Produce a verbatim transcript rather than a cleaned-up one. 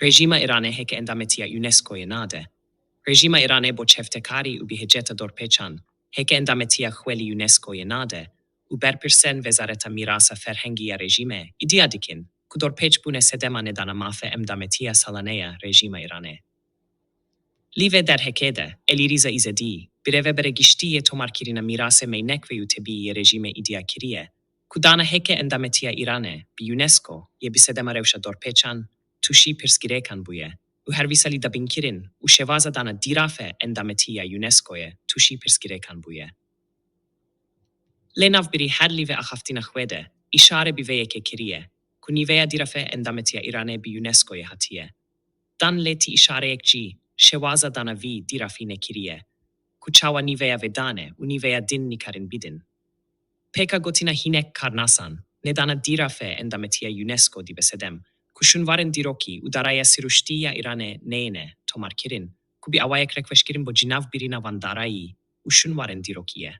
Rejîma Îranê heke endametiya UNESCOyê nade. Rejîma Îranê bo çewtekarî û biheceta dorpêçan heke endametiya xwe li UNESCOyê nade û berpirsên Wezareta Mîrasa Ferhengî ya rejîmê îdia dikin ku dorpêç bûne sedema nedana mafê endametiya salane ya rejîma Îranê. Li vê derhekê de, Elîrîza Îzedî, birêveberê giştî yê tomarkirina mîrasê meynek ve û tebî yê rejîmê îdia kiriye ku dana heke endametiya Îranê bi UNESCO yê bi sedema rewşa dorpêçan tûşî pirsgirêkan bûye û her wisa li dabînkirin û şêwaza dana dîrafê endametî ya UNESCOyê tûşî pirsgirêkan bûye. Lê navbirî her li vê axaftina xwe de îşare bi vê yekê kiriye ku nîveya dîrafê endametiya Îranê bi UNESCOyê hatiye dan, lê ti îşareyek jî şêwaza dana vî dîrafî nekiriye ku çawa nîveya vê dane û nîveya din nikarin bidin. Pêka gotina hinek karnasan, nedana dîrafê endametiya UNESCO dibe sedem ku şûnwarên dîrokî û daraya siruştî ya Îranê neyêne tomarkirin, ku bi awayek rêkveşkirin bo cinavbirina van darayî û şûnwarên dîrokî ye.